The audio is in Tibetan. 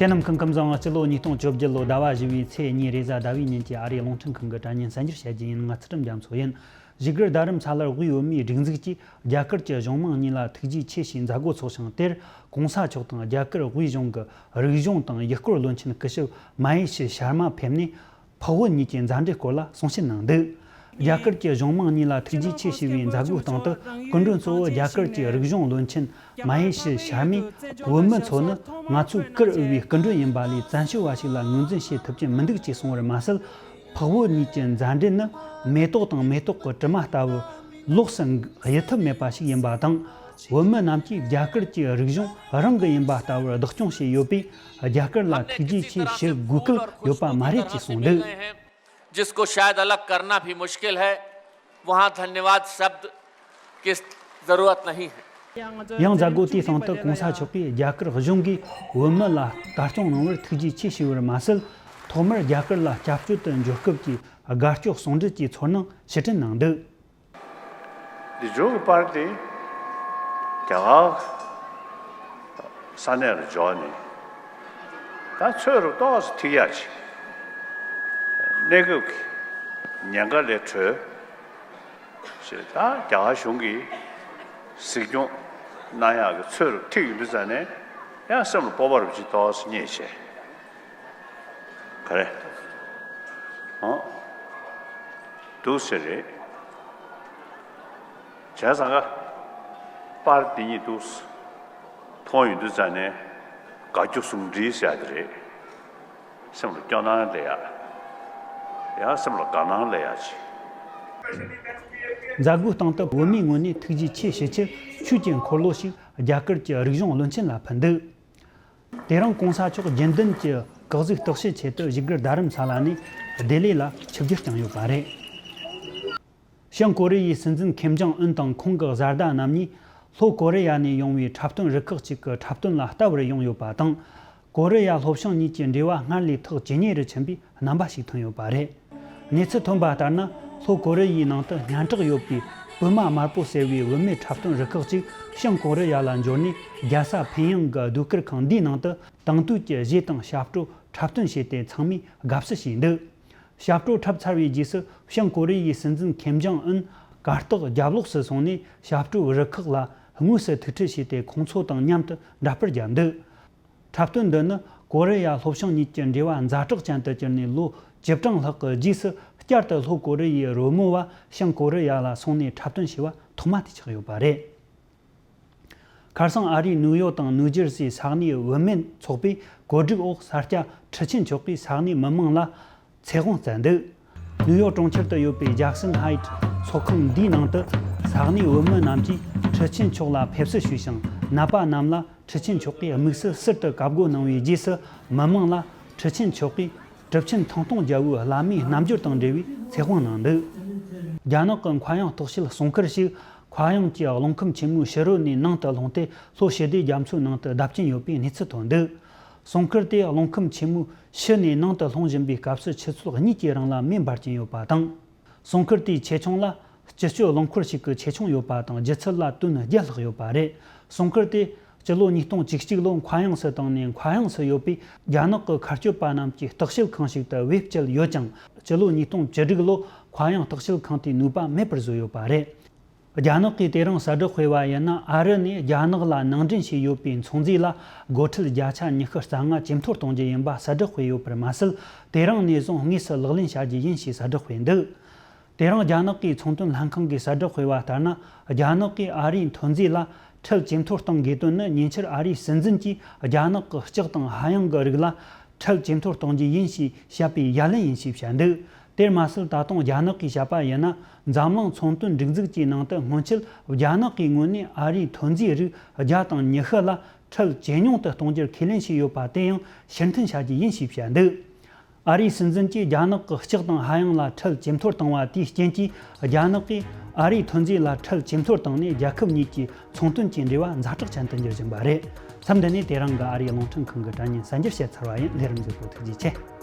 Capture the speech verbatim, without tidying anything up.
དེ་རྣམས་ཁམས་ཁམས་བཟང་། སྤྱི་ལོ་ཉིས་སྟོང་བཅོ་བརྒྱད་ལོ་ཟླ་བ་བཞི་བའི་ཚེས་གཉིས་རེས་གཟའ་ཟླ་བའི་ཉིན་གྱི་ཨ་རིའི་རླུང་འཕྲིན་ཁང་གི་དྲ་བརྙན་གསར་འགྱུར་བཤད་རྒྱུ་ཡིན། ང་ཚུལ་ཁྲིམས་རྒྱ་མཚོ་ཡིན། བཞུགས་སྒར་རྡ་རམ་ས་ལར་དབུས་བོད་མིའི་སྒྲིག་འཛུགས་ཀྱིས་རྒྱ་གར་གྱི་གཞུང་མང་གཉིས་ལ་ཐུགས་རྗེ་ཆེ་ཞེས་མཛད་སྒོ་འཚོགས་ཤིང་། དེར་གོང་ས་མཆོག་དང་རྒྱ་གར་དབུས་གཞུང་གི་རིག་གཞུང་དང་ཡུལ་སྐོར་བློན་ཆེན་སྐུ་ཞབས་མ་ཧེ་ཤི་ཤར་མ་ཕེབས་ནས། འཕགས་བོད་གཉིས་ཀྱི་མཛའ་འབྲེལ་སྐོར་ལ་གསུང་བཤད་གནང་འདུག་རྒྱ་གར་གྱི་གཞུང་མང་གཉིས་ལ་ཐུགས་རྗེ་ཆེ་ཞུ་བའི་མཛད་སྒོའི་སྟེང་དུ། སྐུ་མགྲོན་གཙོ་བོ་རྒྱ་གར་གྱི་རིག་གཞུང་བློན་ཆེན་མ་ཧེ་ཤི་ཤར་མས། བོད་མི་ཚོ་ནི་ང་ཚོས་བཀུར་འོས་པའི་སྐུ་མགྲོན་ཡིན་པ་ལས་བཙན་བྱོལ་བ་ཞིག་ལ་ངོས་འཛིན་བྱེད་ཐུབ་ཀྱི་མི་འདུག་ཅེས་གསུངས་པར་མ་ཟད། འཕགས་བོད་གཉིས་ཀྱི་མཛའ་འབྲེལ་ནི་མེ་ཏོག་དང་མེ་ཏོག་གི་དྲི་མ་ལྟ་བུ་ལོགས་སུ་གཡུལ་ཐབས་མེད་པ་ཞིག་ཡིན་པ་དང་། བོད་མི་རྣམས་ཀྱིས་རྒྱ་གར་གྱི་རིག་གཞུང་རང་གི་ཡིན་པ་ལྟ་བུར་བདག་སྐྱོང་བྱས་ཡོད་པས། རྒྱ་གར་ལ་ཐུགས་རྗེ་ཆེ་ཞུ་དགོས་སྐལ་ཡོད་པ་མ་རེད་ཅེས་གསུངས་འདུག जिसको शायद अलग करना भी मुश्किल है, वहाँ धन्यवाद शब्द की ज़रूरत नहीं है। ཡང་མཛད་སྒོ་དེའི་སྟེང་དུ་གོང་ས་མཆོག་གིས་རྒྱ་གར་གཞུང་གིས་བོད་མི་ལ་ལྟ་སྐྱོང་གནང་བར་ཐུགས་རྗེ་ཆེ་ཞུས་པར་མ་ཟད། ཐོག་མར་རྒྱ་གར་ལ་སྐྱབས་བཅོལ་དུ་འབྱོར་སྐབས་ཀྱི་དགའ་སྐྱོ་ཟུང་འབྲེལ་གྱི་ཚོར་སྣང་ཕྱིར་དྲན་གནང་འདུག་འདི་ཇོ་གི་པར་དེ་རྒྱ་གར་ས་གནས་ལ་འབྱོར་ནས། ད་ཚོད་རུ་ཏོག་ཙམ་ཐིག་ཡག་ཅིག་གནས་སྐབས་ཀྱི་ཉེན་ཁ་ལས་གྲོལ་ཞེས། ད་རྒྱ་གར་གཞུང་གིས་གཟིགས་སྐྱོང་གནང་ཡག་གི་ཚོད་རུ་ཐིག་ཡོང་དུས་ཙ་ནས། ཡང་སེམས་ལ་སྤོབས་པ་རུ་ཅིག་ཏོག་ཙམ་རྙེད་བྱས། ག་རེ། ཨོ། འདུག་ཟེར་རེད། བྱས་ཙང་ཀ་པར་འདི་གཉིས་འདུག་མཐོང་ཡོང་དུས་ཙ་ནས་དགའ་སྐྱོ་ཟུང་འབྲེལ་ཟེར་ཡ་དེ་རེད། སེམས་ལ་སྐྱོ་སྣང་སླེབས་ཡ། ཡང་སེམས་ལ་དགའ་སྣང་སླེབས་ཡ་ཅིག་མཛད་སྒོའི་སྟེང་དུ་བོད་མིའི་ངོས་ནས་ཐུགས་རྗེ་ཆེ་ཞུ་ཕྱིར་ཆོས་ཀྱི་འཁོར་ལོ་ཞིག་རྒྱ་གར་གྱི་རིག་གཞུང་བློན་ཆེན་ལ་ཕུལ་འདུག་དེ་རིང་གོང་ས་མཆོག་རྒྱུན་ལྡན་གྱི་སྐུ་གཟུགས་བརྟག་ཞིབ་ཆེད་དུ་བཞུགས་སྒར་རྡ་རམ་ས་ལ་ནས་ལྡི་ལི་ལ་ཆིབས་བསྒྱུར་བསྐྱངས་ཡོད་པ་རེད། བྱང་ཀོ་རི་ཡའི་སྲིད་འཛིན་ཁེམ་ཇོང་ཨུན་དང་ཁོང་གི་བཟའ་ཟླ་རྣམ་གཉིས་ལྷོ་ཀོ་རི་ཡ་ནས་ཡོང་བའི་འཁྲབ་སྟོན་རུ་ཁག་ཅིག་གི་འཁྲབ་སྟོན་ལ་ལྟ་བར་ཡོང་ཡོད་པ་དང་། ཀོ་རི་ཡ་ལྷོ་བྱང་གཉིས་ཀྱི་འབྲེལ་བ་སྔར་ལས་ཐག་ཇེ་ཉེ་རུ་ཕྱིན་པའི་རྣམ་པ་ཞིག་ཐོན་ཡོད་པ་རེད། གནས་ཚུལ་ཐོན་པ་ལྟར་ན། ལྷོ་ཀོ་རི་ཡའི་ནང་དུ་སྙན་གྲགས་ཡོད་པའི་པུ་མ་དམར་པོ་ཟེར་བའི་བུད་མེད་འཁྲབ་སྟོན་རུ་ཁག་ཅིག་བྱང་ཀོ་རི་ཡ་ལ་འབྱོར་ནས། རྒྱལ་ས་ཕིན་ཡང་གི་ཟློས་གར་ཁང་འདིའི་ནང་དུ་དེང་དུས་ཀྱི་གཞས་དང་ཞབས་བྲོ་འཁྲབ་སྟོན་བྱས་ཏེ། ཚང་མས་དགའ་བསུ་བྱས་འདུག་ཞབས་བྲོ་འཁྲབ་ཚར་བའི་རྗེས་སུ། བྱང་ཀོ་རི་ཡའི་སྲིད་འཛིན་ཁེམ་ཇོང་ཨུན་གར་སྟེགས་རྒྱབ་ལོགས་སུ་སོང་ནས། ཞབས་བྲོའི་རུ་ཁག་ལ་དངོས་སུ་ཐུག་འཕྲད་བྱས་ཏེ། ཁོང་ཚོ་དང་མཉམ་དུ་འདྲ་པར་བརྒྱབ་འདུག་འཁྲབ་སྟོན་འདི་ནི་ཀོ་རི་ཡ་ལྷོ་བྱང་གཉིས་ཀྱི་འབྲེལ་བ་ཛ་དྲག་ཅན་དུ་གྱུར་ནས་ལོ་བཅུ་གྲངས་ལྷག་གི་རྗེས་སུ། བསྐྱར་དུ་ལྷོ་ཀོ་རི་ཡའི་རོལ་མོ་བ་བྱང་ཀོ་རི་ཡ་ལ་སོང་ནས་འཁྲབ་སྟོན་བྱས་པ་ཐོག་མ་དེ་ཆགས་ཡོད་པ་རེད། ཁ་སང་ཨ་རིའི་ནིའུ་ཡོག་དང་ནིའུ་ཇར་སིའི་ས་གནས་བུད་མེད་ཚོགས་པས་གོ་སྒྲིག་འོག་ས་སྐྱ་ཁྲི་ཆེན་མཆོག་གིས་ས་གནས་མི་མང་ལ་ཚེ་དབང་སྩལ་འདུག་ནིའུ་ཡོག་གྲོང་ཁྱེར་དུ་ཡོད་པའི་ཇེག་སན་ཧའིཊ་ཚོགས་ཁང་འདིའི་ནང་དུ། ས་གནས་བུད་མེད་རྣམས་ཀྱིས་ཁྲི་ཆེན་མཆོག་ལ་ཕེབས་བསུ་ཞུས་ཤིང་། ནད་པ་རྣམས་ལ་ཁྲི་ཆེན་མཆོག་གིས་དམིགས་བསལ་ཟུར་དུ་བཀའ་བསྒོ་གནང་བའི་རྗེས་སུ། མི་མང་ལ་ཁྲི་ཆེན་མཆོག་གིས་གྲུབ་ཆེན་ཐང་སྟོང་རྒྱལ་པོའི་བླ་མའི་རྣམ་འགྱུར་དང་འབྲེལ་བའི་ཚེ་དབང་གནང་འདུག་རྒྱ་ནག་གི་མཁའ་དབྱིངས་བརྟག་དཔྱད་སྲུང་སྐར་ཞིག་མཁའ་དབྱིངས་ཀྱི་རླུང་ཁམས་ཆེན་མོའི་ཕྱི་རོལ་ནས་ནང་དུ་ལྷུང་སྟེ། ལྷོ་ཞི་བདེ་རྒྱ་མཚོའི་ནང་དུ་བརྡབ་ཀྱིན་ཡོད་པའི་གནས་ཚུལ་ཐོན་འདུག་སྲུང་སྐར་དེ་རླུང་ཁམས་ཆེན་མོའི་ཕྱི་ནས་ནང་དུ་ལྷུང་བཞིན་པའི་སྐབས་སུ། ཆུ་ཚོད་གཉིས་ཀྱི་རིང་ལ་མེ་འབར་གྱིན་ཡོད་པ་དང་། སྲུང་སྐར་དེའི་ཆེ་ཆུང་ལ་སྤྱི་སྤྱོད་རླངས་འཁོར་ཞིག་གི་ཆེ་ཆུང་ཡོད་པ་དང་། ལྗིད་ཚད་ལ་ཏོན་བརྒྱད་ལྷག་ཡོད་པ་རེད། སྲུང་སྐར་དེ་སྤྱི་ལོ་ཉིས་སྟོང་བཅུ་གཅིག་ལོར་མཁའ་དབྱིངས་སུ་བཏང་ནས། མཁའ་དབྱིངས་སུ་ཡོད་པའི་རྒྱ་ནག་གི་མཁའ་སྤྱོད་པ་རྣམས་ཀྱི་བརྟག་དཔྱད་ཁང་ཞིག་ཏུ་བེད་སྤྱད་ཡོད་ཀྱང་། སྤྱི་ལོ་ཉིས་སྟོང་བཅུ་དྲུག་ལོར་མཁའ་དབྱིངས་བརྟག་དཔྱད་ཁང་དེའི་ནུས་པ་མེད་པར་བཟོས་ཡོད་པ་རེད། རྒྱ་ནག་གིས་དེ་རིང་གསལ་བསྒྲགས་སྤེལ་བ་ཡིན་ན། ཨ་རི་ནས་རྒྱ་ནག་ལ་ནང་འདྲེན་བྱས་ཡོད་པའི་མཚོ་མཛོད་ལ་སྒོ་ཁྲལ་བརྒྱ་ཆ་ཉི་ཤུ་རྩ་ལྔ་ཇེ་མཐོར་གཏོང་རྒྱུ་ཡིན་པ་གསལ་བསྒྲགས་སྤེལ་ཡོད་པར་མ་ཟད། དེ་རིང་ནས་བཟུང་དངོས་སུ་ལག་ལེན་བྱ་རྒྱུ་ཡིན་ཞེས་གསལ་བསྒྲགས་སྤེལ་འདུག་དེ་རིང་རྒྱ་ནག་གི་ཚོང་དོན་ལྷན་ཁང་གིས་གསལ་བསྒྲགས་སྤེལ་བ་ལྟར་ན། རྒྱ་ནག་གིས་ཨ་རིའི་མཐོ་མཛོད་ལ་ཁྲལ་ཇེ་མཐོར་གཏོང་དགོས་དོན་ནི། ཉེ་ཆར་ཨ་རིའི་སྲིད་འཛིན་གྱིས་རྒྱ་ནག་གི་ལྕགས་དང་ཧ་ཡང་གི་རིགས་ལ་ཁྲལ་ཇེ་མཐོར་གཏོང་རྒྱུ་ཡིན་ཞེས་བཤད་པའི་ཡ་ལན་ཡིན་ཞེས་བཤད་འདུག་དེར་མ་ཟད། ད་དུང་རྒྱ་ནག་གིས་བཤད་པ་ཡིན་ན། འཛམ་གླིང་ཚོང་དོན་སྒྲིག་འཛུགས་ཀྱི་ནང་དུ་སྔོན་ཆད་རྒྱ་ནག་གི་ངོས་ནས་ཨ་རིའི་ཐོན་རྫས་རིགས་བརྒྱ་དང་ཉི་ཤུ་ལ་ཁྲལ་ཇེ་ཉུང་དུ་གཏོང་རྒྱུར་ཁས་ལེན་བྱས་ཡོད་པ། དེ་ཡང་ཕྱིར་འཐེན་བྱ་རྒྱུ་ཡིན་ཞེས་བཤད་འདུག་ཨ་རིའི་སྲིད་འཛིན་གྱིས་རྒྱ་ནག་གི་ལྕགས་དང་ཧ་ཡང་ལ་ཁྲལ་ཇེ་མཐོར་བཏང་བ་དེའི་རྐྱེན་གྱིས། རྒྱ་ནག་གིས་ཨ་རིའི་ཐོན་རྫས་ལ་ཁྲལ་ཇེ་མཐོར་བཏང་ནས། རྒྱལ་ཁབ་གཉིས་ཀྱི་ཚོང་དོན་གྱི་འབྲེལ་བ་ཛ་དྲག་ཅན་དུ་འགྱུར་བཞིན་པ་རེད། མཚམས་འདི་ནས་དེ་རིང་གི་ཨ་རིའི་རླུང་འཕྲིན་ཁང་གི་དྲ་བརྙན་གསར་འགྱུར་བཤད་ཚར་བ་ཡིན། ལས་རིམ་གཟིགས་པར་ཐུགས་རྗེ་ཆེ།